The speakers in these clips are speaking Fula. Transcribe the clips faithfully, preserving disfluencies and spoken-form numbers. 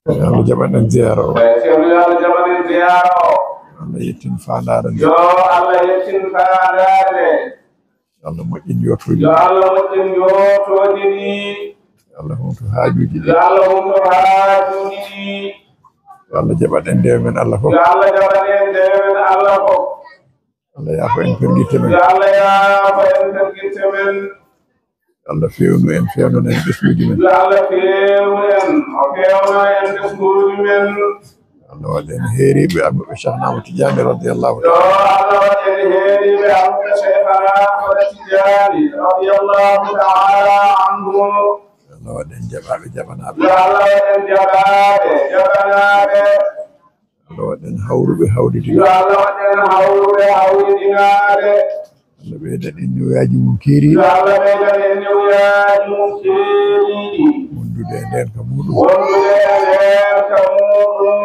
Yo Allah jaɓan en ziyaara o. Eey, Ceerno, yo Allah jaɓan en ziyaara o. Yo Allah yettin faandaare nde. Yo Allah yettin faandaare nde. Yo Allah moƴƴin yootooji ɗi. Yo Allah moƴƴin yootooji ɗi. Yo Allah humto haajuuji ɗi. Yo Allah humto haajuuji ɗi. Yo Allah jaɓan en dewe men Allah fof. Yo Allah jaɓan en dewe men Allah fof. Allah yaafo en pergitte men. Yo Allah yaafo en pergitte men. Yo Allah feewnu en, feewnana en ɓesnguuji men. Yo Allah feewnu en, o feewna en ɓesnguuji men. Yo Allah waɗ en heeriiɓe almuɓɓe Cheikh Ahmad Tidiane radiyallahu ta'ala. Yo Allah waɗ en heeriiɓe almuɓɓe Cheikh Ahmad Tidiane radiyallahu ta'ala anhu. Yo Allah waɗ en jaɓaaɓe, jaɓanaaɓe. Yo Allah waɗ en jaɓaaɓe, jaɓanaaɓe. Allah waɗ en hawruɓe, hawridinaaɓe. Yo Allah waɗ en hawruɓe, hawridinaaɓe. Allah ɓeydan en niwuyaaji mum keeriiɗi. Yo Allah ɓeydan en niwuyaaji mum keeriiɗi. Wondude e ndeen ka muuɗum. Wondude e ndeen ka muuɗum.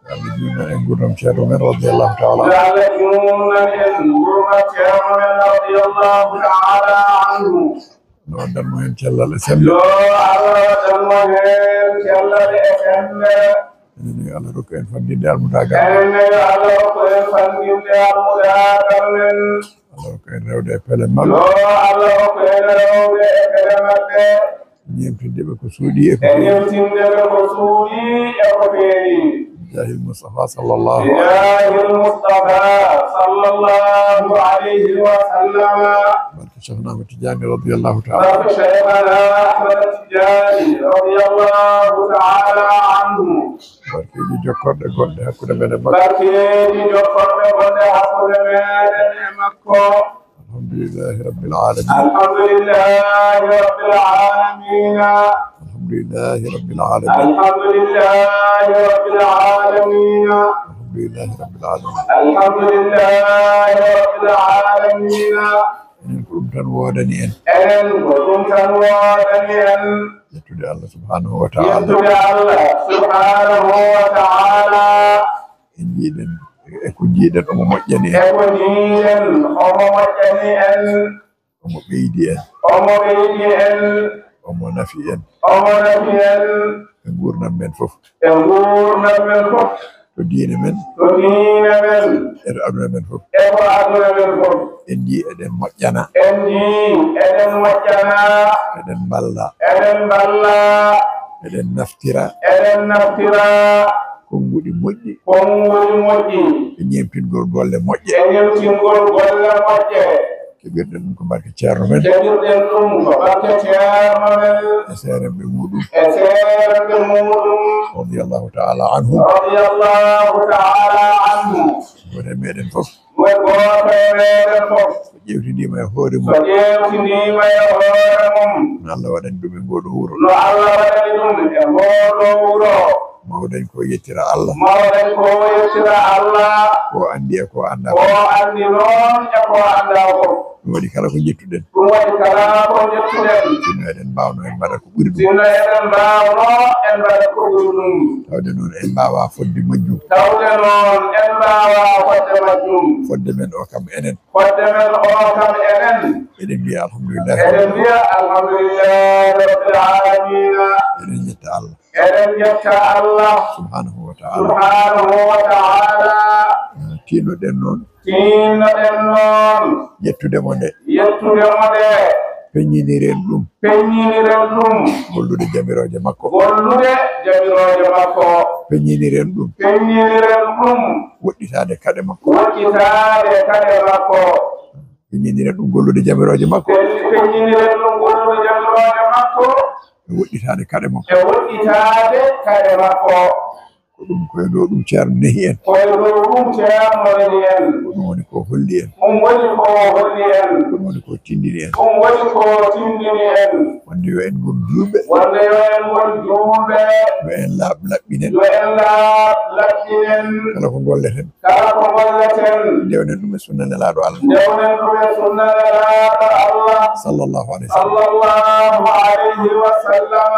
Yo Allah juutnan en nguurndam Ceerno men radiyallahu ta'ala. Yo Allah juutnan en nguurndam Ceerno men radiyallahu ta'ala anhu. No waddan mo heen cellal e semmbe. Yo Allah waddan mo heen cellal e semmbe. Enen ne yo Allah rokku en fanndinde almudaagal. Enen ne yo Allah rokku en fanndinde almudaagal men. Allah rokku en rewde e pele maɓɓe. Yo Allah rokku en rewde e pele maɓɓe. Ñeemtinde ɓe ko suuɗii e ko e feewi. Ñeemtinde ɓe ko suuɗii e ko feewi. Jaahil Mustafa sallallahu. Jaahil Mustafa sallallahu alayhi wa sallam. Barke Cheikhna Ahmad Tidiane radiyallahu ta'ala. Barke Cheikhna Ahmad Tidiane radiyallahu ta'ala anhu. Barkeeji jokkorɗe gonɗe hakkunde men e makko. Barkeeji jokkorɗe gonɗe hakkunde meɗen e makko. Alhamdulillahi rabbil alamin. Alhamdulillahi rabbil alamin. Alhamdulillahi rabbil alamin. Alhamdulillahi rabbil alamin. Alhamdulillahi rabbil alamin. Alhamdulillahi rabbil alamin. Enen ko ɗum tan woodani en. Enen ko ɗum tan woodani en. Yettude Allah subhanahu wa ta'ala. Yettude Allah subhanahu wa ta'ala. En njiiɗen, e ko njiiɗen omo moƴƴani en. E ko njiiɗen omo moƴƴani en. Omo ɓeydi en. Omo ɓeydi en. Omo nafi en. Omo nafi en. E nguurndam men fof. E nguurndam men fof. To diine men. To diine men. E to aduna men fof. E to aduna men fof. En njii eɗen moƴƴana. En njii eɗen moƴƴana. Eɗen mballa. Eɗen mballa. Eɗen naftira. Eɗen naftira. Konnguɗi moƴƴi. Konnguɗi moƴƴi. E ñeemtingol golle moƴƴe. E ñeemtingol golle moƴƴe. Keɓirɗen ɗum ko barke Ceerno men. Keɓirɗen ɗum ko barke Ceerno men. E seeremɓe muuɗum. E seeremɓe muuɗum. Radiyallahu ta'ala anhum. Radiyallahu ta'ala anhum. Gooto e meɗen fof. Mo e gooto e meɗen fof. So ƴeewtindiima e hoore mum. So ƴeewtindiima e hoore mum. No Allah waɗani ɗum e ngoo ɗoo wuro. No Allah waɗani ɗum e ngoo ɗoo wuro. Mawɗen ko yettira Allah. Mawɗen ko yettira Allah. Ko anndi e ko anndaa. Ko anndi noon e ko anndaa fof. Ɗum waɗi kala ko njettuɗen. Ɗum waɗi kala ko njettuɗen. Sinno eɗen mbaawno en mbaɗa ko ɓuri ɗum. Sinno eɗen mbaawno en mbaɗa ko ɓuri ɗum. Tawde noon en mbaawaa fodde majjum. Tawde noon en mbaawaa fodde majjum. Fodde men o kam enen. Fodde men o kam enen. Eɗen mbiya alhamdulillahi. Eɗen mbiya alhamdulillahi rabbil alamina. Eɗen njetta Allah. Eɗen njetta Allah. Subhanahu wa ta'ala. Subhanahu wa ta'ala. Eh, tinnoɗen noon. Tinnoɗen noon. Yettude mo nde. Yettude mo nde. Peññiniren ɗum. Peññiniren ɗum. Gollude jamirooje makko. Gollude jamirooje makko. Peññiniren ɗum. Peññiniren ɗum. Woɗɗitaade kaɗe makko. Woɗɗitaade kaɗe makko. Peññiniren ɗum gollude jamirooje makko. Peñ-, peññiniren ɗum gollude jamirooje makko. E woɗɗitaade kaɗe makko. E woɗɗitaade kaɗe makko. Ko ɗum, ko e ɗo ɗum Ceerno nehi en. Ko e ɗo ɗum Ceerno nehi en. Ko ɗum woni ko holli en. Ɗum woni ko holli en. Ko ɗum woni ko tindini en. Ɗum woni ko tindini en. Wonde yo en ngon juulɓe. Wonde yo en ngon juulɓe. Yo en laaɓ laɓɓinen. Yo en laaɓ laɓɓinen. Kala ko ngolleten. Kala ko ngolleten. Ndewnen ɗum e sunna Nelaaɗo Allah. Ndewnen ɗum e sunna Nelaaɗo Allah. Sallallahu alayhi wa sallam. Sallallahu alayhi wa sallam.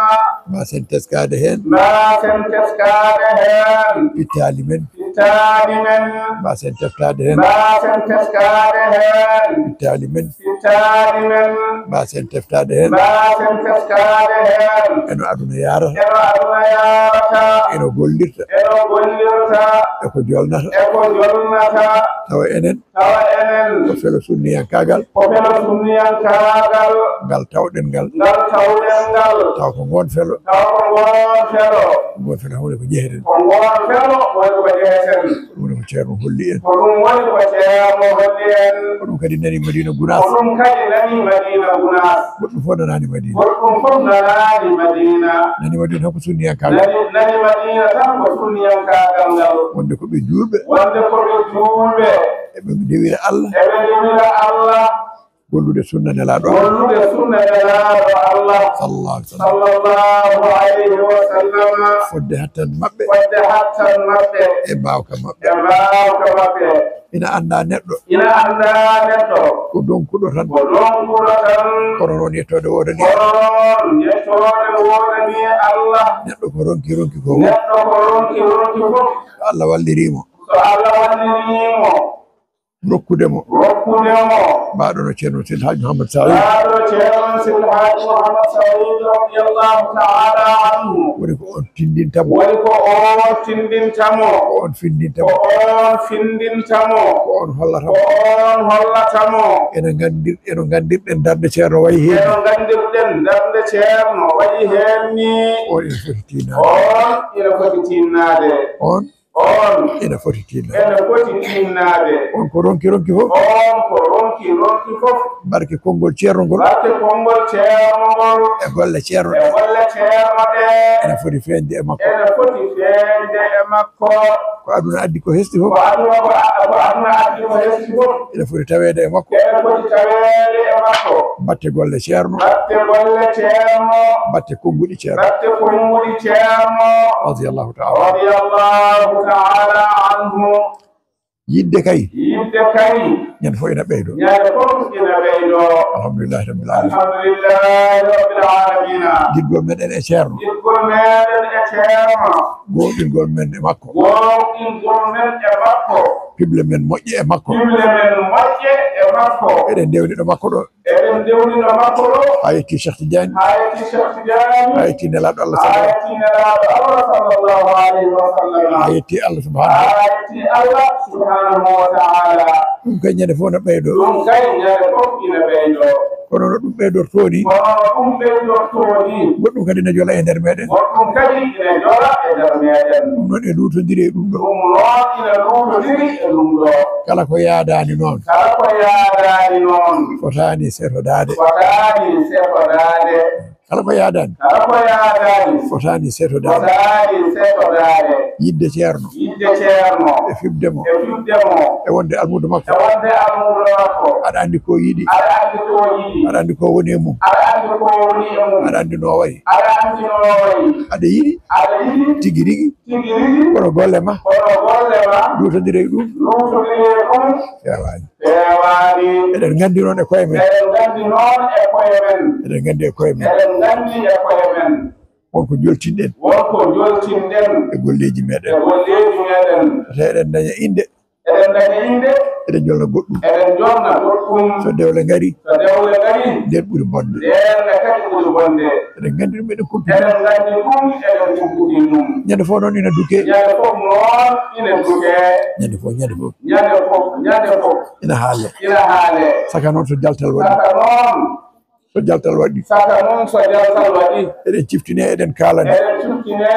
Mbaasen teskaade heen. Mbaasen teskaade heen. Pittaali men. Pittaali men. Mbaasen teftaade heen. Mbaasen teskaade heen. Pittaali men. Pittaali men. Mbaasen teftaade heen. Mbaasen teskaade heen. E no aduna yaarata. E no aduna yaarata. eno gollirta, eno gollirta, e ko jolnata, e ko jolnata. Tawa enen, tawa enen, ko felo sunniyankaagal, ko felo sunniyankaagal, ngal tawɗen ngal, ngal tawɗen ngal, tawa ko ngoon felo, tawa ko ngoon felo, ko ngoon felo woni ko jeheten, ko ngoon felo woni ko jeheten. Ɗum woni ko Ceerno holli en. Ko ɗum woni ko Ceerno holli en. Ko ɗum kadi nani Madina Gunaas. Ko ɗum kadi nani Madina Gunaas. Goɗɗum fof nanaani Madina. Goɗɗum fof nanaani Madina. Nani Madina tan ko sunniyankaagal. Nani, nani Madina tan ko sunniyankaagal ngal. Wonde ko ɓe juulɓe. Wonde ko ɓe juulɓe. Eɓe ndewira Allah. Eɓe ndewira Allah. Gollude sunna Nelaaɗo Allah. Gollude sunna Nelaaɗo Allah. Sallallahu alaihi wasallam. Sallallahu alaihi wasallam. Fodde hattan maɓɓe. Fodde hattan maɓɓe. E mbaawka maɓɓe. E mbaawka maɓɓe. Ina annda neɗɗo. Ina annda neɗɗo. Ko donkuɗo tan. Ko donkuɗo tan. Kono noon yettoode woodani. Kono noon yettoode woodani Allah. Neɗɗo ko ronki ronki ko fof. Neɗɗo ko ronki ronki fof. So Allah walliri mo. So Allah walliri mo. Rokkude mo. Rokkude mo. Mbaɗo no Ceerno Seydi Hajji Mouhammad Saïd. Mbaɗo Ceerno Seydi Hajji Mouhammad Saïd radiyallahu ta'ala anhu. Woni ko on tindinta mo. Woni ko on tindinta mo. Ko on findinta mo. Ko on findinta mo. Ko on hollata mo. Ko on hollata mo. Ene nganndir-, eno nganndirɗen darnde Ceerno wayi heen. Eno nganndirɗen darnde Ceerno wayi heen ni. On ene foti tiinaade. On ene foti tiinaade. On On ene foti tiinnaade. Ene foti tiinnaade. On ko ronki ronki fof. On ko ronki ronki fof. Barke konngol Ceerno ngol. Barke konngol Ceerno ngol. E golle Ceerno ɗe. E golle Ceerno ɗe. Ene foti feeñde e makko. Ene foti feeñde e makko. Ko aduna addi ko hesɗi fof. Ko aduna, ko a-, ko aduna addi ko hesɗi fof. Ene foti taweede e makko. Ene foti taweede e makko. Batte golle Ceerno. Batte golle Ceerno. Batte konnguɗi Ceerno. Batte konnguɗi Ceerno. Radiyallahu ta'ala. Radiyallahu ta'ala anhu. Yiɗde kay. Yiɗde kay. Ñande fof ina ɓeydo. Ñande fof ina ɓeydo. Alhamdulillahi rabbil alamin. Alhamdulillahi rabbil alamin. Giɗgol meɗen e Ceerno. Giɗgol meɗen e Ceerno. Gooɗingol men e makko. Gooɗingol men e makko. Piɓle men moƴƴe e makko. Piɓle men moƴƴe e makko. Eɗen ndewni ɗo makko ɗo. Eɗen ndewni ɗo makko ɗo. Haa yetti Cheikh Tidiane. Haa yetti Cheikh Tidiane. Haa yetti Nelaaɗo Allah. Haa yetti Nelaaɗo Allah sallallahu alaihi wa sallam. Haa yetti Allah subhanahu. Haa yetti Allah subhanahu wa ta'ala. Ɗum kay ñande fof no ɓeydo. Ɗum kay ñande fof ina ɓeydo. Kono no ɗum ɓeydortoo ni. Kono no ɗum ɓeydortoo ni. Goɗɗum kadi ne jola e nder meɗen. Goɗɗum kadi ina jola e nder meɗen. Ɗum noon e luutondiri e ɗum ɗo. Ɗum noon ina luutondiri e ɗum ɗo. Kala ko yaadaani noon. Kala ko yaadaani noon. Fotaani setodaade. Fotaani setodaade. Kala ko yaadaani. Kala ko yaadaani. Fotaani setodaade. Fotaani setodaade. Yiɗde Ceerno. Yiɗde Ceerno. E fiɓde mo. E fiɓde mo. E wonde almuudo makko. E wonde almuudo makko. Aɗa anndi ko yiɗi. Aɗa anndi ko yiɗi. Aɗa anndi ko woni e mum. Aɗa anndi ko woni e mum. Aɗa anndi no o wayi. Aɗa anndi no o wayi. Aɗa yiɗi. Aɗa yiɗi. Tigi rigi. Tigi rigi. Kono golle ma. Kono golle ma. Luutondire e ɗum. Luutondire e ɗum. Feewaani. Feewaani. Eɗen nganndi noon e koye men. Eɗen nganndi noon e koye men. Eɗen nganndi e koye men. Eɗen nganndi e koye men. Won ko joltinɗen. Won ko joltinɗen. E golleeji meɗen. E golleeji meɗen. Wata eɗen daña innde. Eɗen daña innde. Eɗen jolna goɗɗum. Eɗen jolna goɗɗum. So dewle ngari. So dewle ngari. Nden ɓuri bonde. Nden ne kadi ɓuri bonde. Eɗen nganndi ɗum, eɗen kumpiti. Eɗen nganndi ɗum, eɗen kumpiti ɗum. Ñande fof noon ina duke. Ñande fof noon ina duke. Ñande fof, ñande fof. Ñande fof, ñande fof. Ina haale. Ina haale. Saka noon so jaltal waɗi. Saka noon. So jaltal waɗi. Saka noon so jaltal waɗi. Eɗen ciftine, eɗen kaalane. Eɗen ciftine,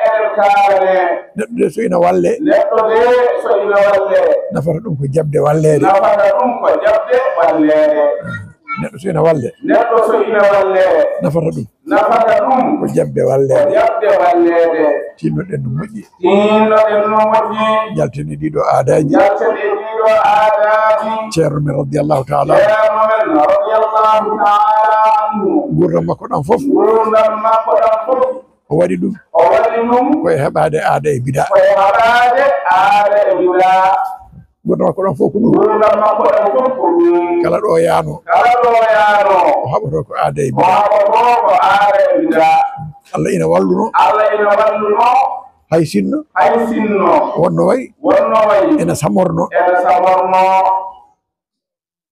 eɗen kaalane. Neɗɗo de so ina walle. Neɗɗo de so ina walle. Nafata ɗum ko jaɓde walleede. Nafata ɗum ko jaɓde walleede. Neɗɗo so ina walle. Neɗɗo so ina walle. Nafata ɗum. Nafata ɗum. Ko jaɓde walleede. Ko jaɓde walleede. Tinnoɗen no moƴƴi. Tinnoɗen no moƴƴi. Njalten e ɗiɗo aadaaji. Njalten e ɗiɗo aadaaji. Ceerno men radiyallahu ta'ala. Ceerno men radiyallahu ta'ala anhu. Nguurndam makko ɗam fof. Nguurndam makko ɗam fof. O waɗi ɗum. O waɗi ɗum. Ko e heɓaade aada e bidaa. Ko e heɓaade aada e bidaa. Nguurndam makko ɗam fof ko ɗum. Nguurndam makko ɗam fof ko ɗum. Kala ɗo yaano. Kala ɗo yaano. O haɓoto ko aada e bidaa. O haɓoto ko aada e bidaa. Allah ina walluno. Allah ina walluno. Hay sinno. Hay sinno. Wonno wayi. Wonno wayi. Ena samorno. Ena samorno.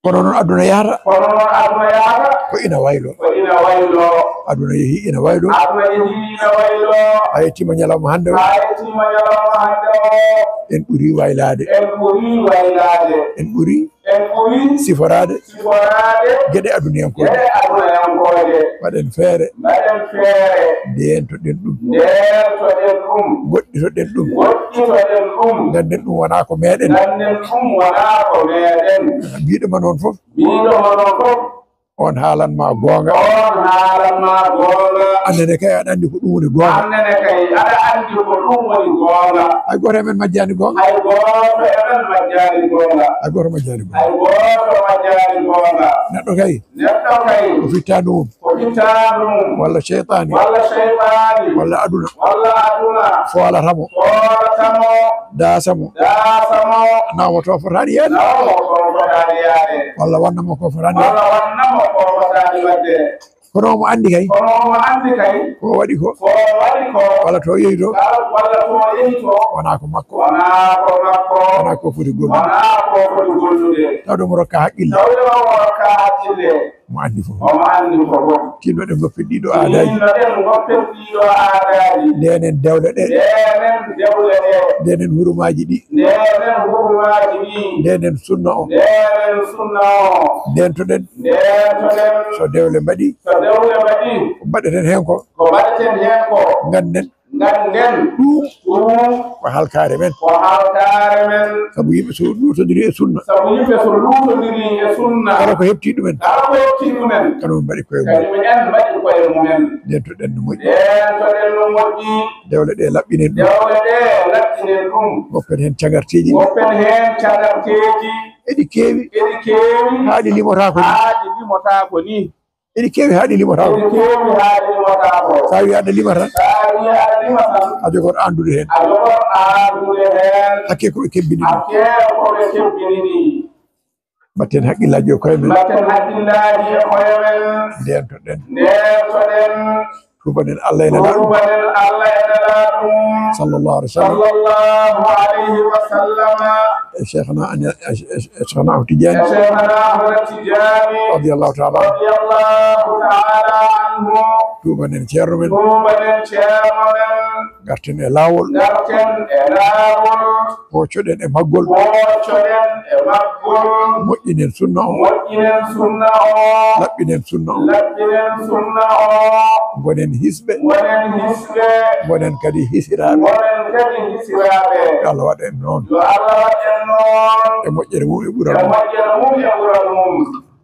Kono noon aduna yahata. Kono noon aduna yahata. Ko ina waylo. Ko ina waylo. Aduna yehi ina waylo. Aduna yehi ina waylo. A yettiima ñalawma hannde o. A yettiima ñalawma hannde o. En ɓuri waylaade. En ɓuri waylaade. En ɓuri. En ɓuri. Siforaade. Siforaade. Geɗe aduniyankooje. Geɗe adunayankooje. Mbaɗen feere. Mbaɗen feere. Ndeentoɗen ɗum. Ndeentoɗen ɗum. Ngoɗɗitoɗen ɗum. Ngoɗɗitoɗen ɗum. Ngannden ɗum wonaa ko meeɗen. Ngannden ɗum wonaa ko meeɗen. Biiɗo ma noon fof. Biiɗo ma noon fof. On haalan ma goonga. On haalan ma goonga. Aan nene kay aɗa anndi ko ɗum woni goonga. Aan nene kay aɗa anndi ko ɗum woni goonga. Hay gooto e men majjaani goonga. Hay gooto e men majjaani goonga. Hay gooto majjaani goonga. Hay gooto majjaani goonga. Neɗɗo kay. Neɗɗo kay. Ko fittaandu mum. Ko fittaandu mum. Walla seytaani. Walla seytaani. Walla aduna. Walla aduna. Foolata mo. Foolata mo. Daasa mo. Daasa mo. Nawa mo to fotaani yaade. Nawa mo to fotaani yaade. Walla wanna mo ko fotaani waɗde. Walla wanna mo ko fotaani waɗde. Kono omo anndi kay. Kono omo anndi kay. Ko o waɗi ko. Ko o waɗi ko. Walla to o yehi to. Walla to o yehi to. Wonaa ko makko. Wonaa ko makko. Wonaa ko foti gollude. Wonaa ko foti gollude. Tawde omo rokka haqqille. Tawde omo rokka haqqille. Omo anndi fof. Omo anndi ko fof. Tinno ɗen ngoppen ɗiɗo aadaaji. Tinno ɗen ngoppen ɗiɗo aadaaji. Ndeenen dewle ɗe. Ndeenen dewle ɗe. Ndeenen hurumaaji ɗi. Ndeenen hurumaaji ɗi. Ndeenen sunna o. Ndeenen sunna o. Ndeentoɗen. Ndeentoɗen. So dewle mbaɗi. So dewle mbaɗi. Ko mbaɗeten heen ko. Ko mbaɗeten heen ko. Ngannden. Ngannden. Ɗum. Ɗum. Ko halkaare men. Ko halkaare men. Sabu yimɓe so luutondiri e sunna. Sabu yimɓe so luutondiri e sunna. Kala ko heɓti ɗumen. Kala ko heɓti ɗumen. Kañum mbaɗi koye mum. Kañum en mbaɗi koye mumen. Ndeentoɗen no moƴƴi. Ndeentoɗen no moƴƴi. Dewle ɗe laɓɓinen ɗum. Dewle ɗe laɓɓinen ɗum. Ngoppen heen cagarteeji. Ngoppen heen cagarteeji. Eɗi keewi. Eɗi keewi. Haa ɗi limotaako ni. Haa ɗi limotaako ni. Eɗi keewi haa ɗi limotaako. Eɗi keewi haa ɗi limotaako. So a wii aɗa lima tan. So a wii aɗa lima tan. A jogor anndude heen. A jogor anndude heen. Hakke ko ɓe kebbini ɗum. Hakke ko ɓe kebbini ɗum. Mbatten hakkillaaji e koye men. Mbatten hakkillaaji e koye men. Ndeentoɗen. Ndeentoɗen. Tuubanen Allah e Nelaaɗo. Tuubanen Allah e Nelaaɗo. Sallallahu alaihi wasallam. Sallallahu alaihi wasallam. E Cheikhna, e, e, e Cheikhna Ahmad Tidiane. E Cheikhna Ahmad Tidiane. Radiyallahu ta'ala. Radiyallahu ta'ala anhu. Tuubanen ceerno men. Tuubanen ceerno men. Ngarten e laawol. Ngarten e laawol. Poocoɗen e maggol. Poocoɗen e maggol. Moƴƴinen sunna o. Moƴƴinen sunna o. Laɓɓinen sunna o. Laɓɓinen sunna o. Ngonen hisɓe. Ngonen hisɓe. Ngonen kadi hisiraaɓe. Ngonen kadi hisiraaɓe. Yo Allah waɗ en noon. Yo Allah waɗ en noon. E moƴƴere mum e ɓural mum. E moƴƴere mum e ɓural mum.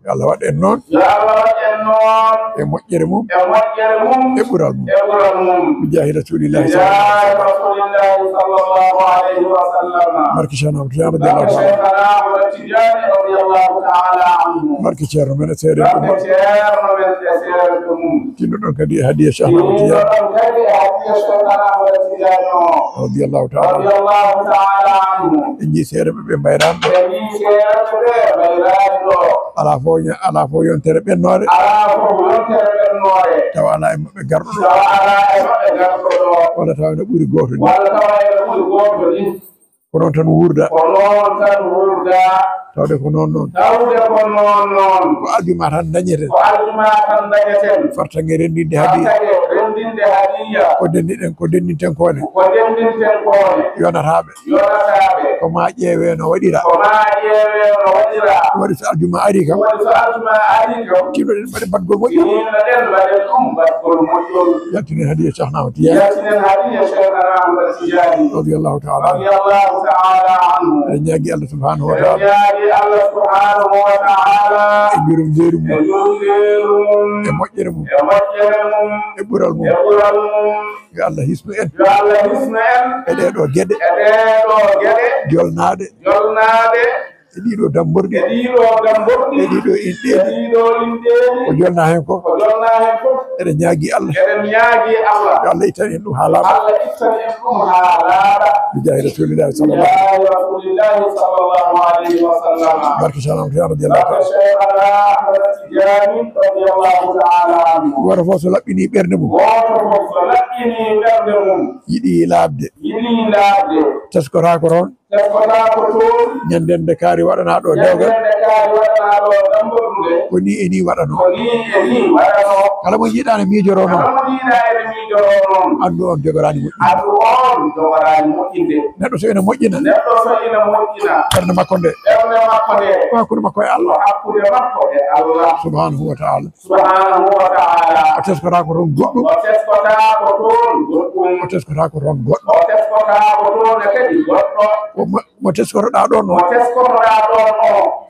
Yo Allah waɗ en noon. Yo Allah waɗ en noon. E moƴƴere mum. E moƴƴere mum. E ɓural mum. E ɓural mum. Bi jaahi Rasulillahi. Bi jaahi Rasulillahi sallallahu alaihi wasallam. Barke Cheikhna Ahmad Tidiane radiyallahu ta'ala. Barke Cheikhna Ahmad Tidiane radiyallahu ta'ala anhu. Barke ceerno men e seedeeɓe mum. Barke ceerno men e seedeeɓe mum. Tinno ɗon kadi e hadiya Cheikhna Ahmad Tidiane. Tinno ɗon kadi e hadiya Cheikhna Ahmad Tidiane o. Radiyallahu ta'ala. Radiyallahu ta'ala anhu. En njii seedeeɓe ɓe mbayraani ɗo. En njii seedeeɓe ɓe mbayraani ɗo. Alaa fof ña-, alaa fof yontere ɓennoore. Alaa fof yontere ɓennoore. Tawa alaa e maɓɓe garɗo ɗo. Tawa alaa e maɓɓe garɗo ɗo. Walla tawa ene ɓuri gooto ni. Walla tawa ene ɓuri gooto ni. Ko noon tan wuurda. Ko noon tan wuurda. Tawde ko noon noon. Tawde ko noon noon. Ko aljuma tan dañeten. Ko aljuma tan dañeten. Fartaŋŋe renndinde hadiya. Fartaŋŋe renndinde hadiya. Ko denndi-ɗen, ko denndinten ko ne. Ko denndinten ko ne. Yonataaɓe. Yonataaɓe. Ko maa ƴeewee no waɗira. Ko maa ƴeewee no waɗira. Ɗum waɗi so aljuma arii kam. Ɗum waɗi so aljuma arii kam. Tinno-ɗen mbaɗen baɗgol moƴƴol. Tinno-ɗen mbaɗen ɗum baɗgol moƴƴol. Yaltinen hadiya Cheikhna Ahmad Tidiane. Yaltinen hadiya Cheikhna Ahmad Tidiane. Radiyallahu ta'ala anhu. Radiyallahu ta'ala anhu. Eɗen ñaagi Allah subhanahu wa ta'ala. Eɗen ñaagi Allah subhanahu wa ta'ala. E yurmeende mum. E yurmeende mum. E moƴƴere mum. E moƴƴere mum. E ɓural mum. E ɓural mum. Yo Allah hisnu en. Yo Allah hisnu en. E ɗee ɗoo geɗe. E ɗee ɗoo geɗe. Jolnaaɗe. Jolnaaɗe. E ɗii ɗoo dammborɗi. E ɗii ɗoo dammborɗi. E ɗii ɗoo inɗeeɗi. E ɗii ɗoo inɗeeɗi. Ko jolnaa heen ko. Ko jolnaa heen fof. Eɗen ñaagi Allah. Eɗen ñaagi Allah. Yo Allah ittan en ɗum haa laaɓa. Allah ittan en ɗum haa laaɓa. Bi jaahi Rasulillahi sallallahu alaihi wasallam. Bi jaahi Rasulillahi sallallahu alaihi wasallam. Barke Cheikhna Ahmad Tidiane radiyallahu ta'ala. Barke Cheikhna Ahmad Tidiane radiyallahu ta'ala anhu. Gooto fof so laɓɓinii ɓernde mum. Gooto fof so laɓɓinii ɓernde mum. Yiɗi laaɓde. Yiɗi laaɓde. Teskotaako toon. Teskotaako toon. Ñande nde kaari waɗanaa ɗo dewgal. Ñande nde kaari waɗanaa ɗo dammborde. Ko ni e ni waɗanoo. Ko ni e ni waɗanoo. Kala mo njiiɗaa ne miijoroo noon. Kala mo njiiɗaa ene miijoroo noon. Anndu on jogoraani moƴƴinde. Anndu on jogoraani moƴƴinde. Neɗɗo so ene moƴƴina. Neɗɗo so ene moƴƴina. Ɓernde makko nde. Ɓernde makko nde. Ko hakkunde makko e Allah. Ko hakkunde makko e Allah. Subhanahu wa ta'ala. Subhanahu wa ta'ala. O teskotaako toon goɗɗum. O teskotaako toon goɗɗum. O teskotaako toon goɗɗo. O teskotaako toon kadi goɗɗo. Ko mo, mo teskotoɗaa ɗoon o. Mo teskotoɗaa ɗoon o.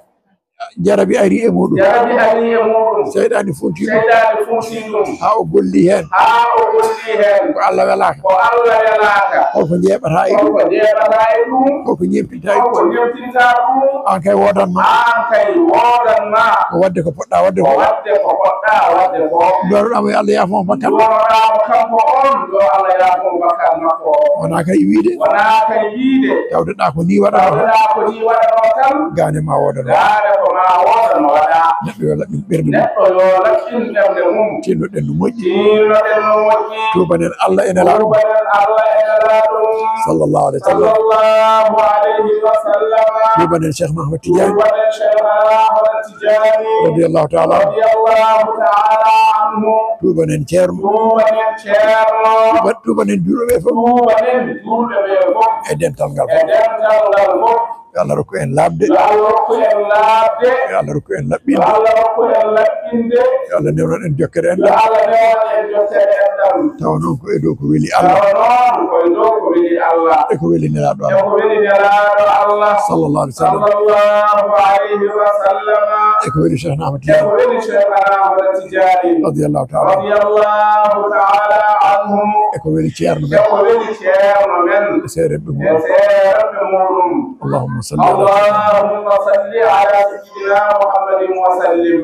Jarabi ari e muɗum. Jarabi ari e muɗum. Seyɗaani funti ɗum. Seyɗaani funti ɗum. Haa o golli heen. Haa o golli heen. Ko Allah welaaka. Ko Allah welaaka. Holko jeeɓata e ɗum? Holko jeeɓata e ɗum? Holko ñemtinta e ɗum? Holko ñemtinta ɗum? Aan kay woodan ma. Aan kay woodan ma. Ko waɗde ko poɗɗaa waɗde ko. Ko waɗde ko poɗɗaa waɗde ko. Nduwanoɗaa mo yo Allah yaafo mo bakkat. Nduwanoɗaa mo kanko on yo Allah yaafo mo bakkat makko o. Wonaa kay wiide. Wonaa kay wiide. Tawde ɗa ko ni waɗanoo. Tawde ɗa ko ni waɗanoo tan. Gaane ma wooda no. Gaane ko ma wooda no waɗa. Neɗɗo yo laɓɓin ɓernde mum. Neɗɗo yo laɓɓin ɓernde mum. Tinnoɗen no moƴƴi. Tinnoɗen no moƴƴi. Tuubanen Allah e Nelaaɗo. Tuubanen Allah e Nelaaɗo. Sallallahu alaihi wasallam. Sallallahu alaihi wasallam. Tuubanen Cheikh Ahmad Tidiane. Tuubanen Cheikh Ahmad Tidiane. Radiyallahu ta'ala. Radiyallahu ta'ala anhu. Tuubanen Ceerno. Tuubanen Ceerno. Tuuba-, tuubanen juulɓe ɓe fof. Tuubanen juulɓe ɓe fof. E dental ngal fof. E dental ngal fof. Yo Allah rokku en laaɓde. Yo Allah rokku en laaɓde. Yo Allah rokku en laɓɓinde. Yo Allah rokku en laɓɓinde. Yo Allah newnan en jokkere enɗam. Yo Allah newnan en jokkere enɗam. Tawa noon ko e dow ko weli Allah. Tawa noon ko e dow ko weli Allah. E ko weli Nelaaɗo Allah. E ko weli Nelaaɗo Allah. Sallallahu alaihi wasallam. Sallallahu alaihi wasallam. E ko weli Cheikh Ahmad Tidiane. E ko weli Cheikh Ahmad Tidiane. Radiyallahu ta'ala. Radiyallahu ta'ala anhu. E ko weli Ceerno men. E ko weli Ceerno men. E seerenɓe muɗum. E seerenɓe muɗum. Allahumma salli ala Allahumma salli ala sayyidina Muhammadin wa sallim.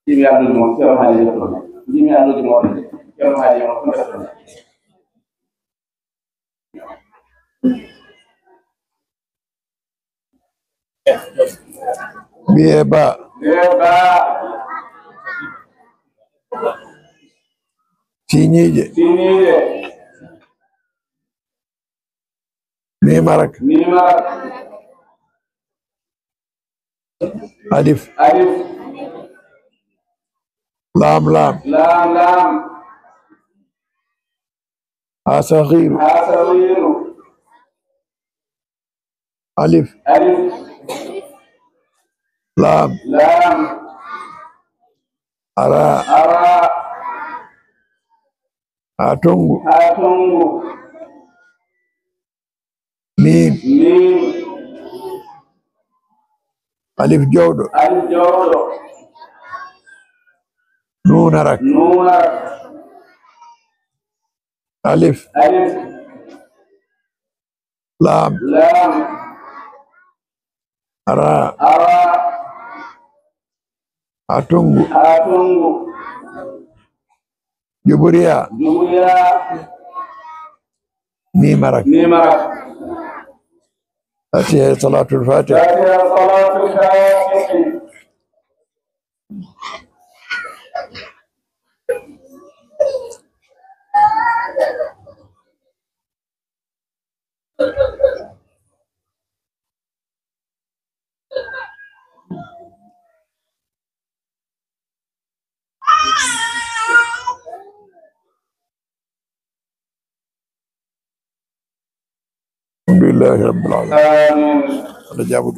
Jimi adduji mo, Ceerno Haali Jotto. Jimi adduji mo, Ceerno Haali Jotto. Mbiye ba. Mbiye ba. Siñiije. Siñiije. Miimarak. Miimarak. Alif. Alif. Laam, laam. Laam, laam. Haa sagiiru. Haa sagiiru. Alif. Alif. Laam. Laam. Araa. Araa. Haa tonngu. Haa tonngu. Miim. Miim. Alif jowɗo. Alif jowɗo. Nuunarak. Nuunarak. Alif. Alif. Laam. Laam. Araa. Araa. Haa tonngu. Haa tonngu. Juburiya. Juburiya. Miimarak. Miimarak. Fatiha, Salaatul Fatiha. Fatiha, Salaatul Fatiha. Alhamdulillahi rabbil alamin. Amin. Allah jaabuɗo.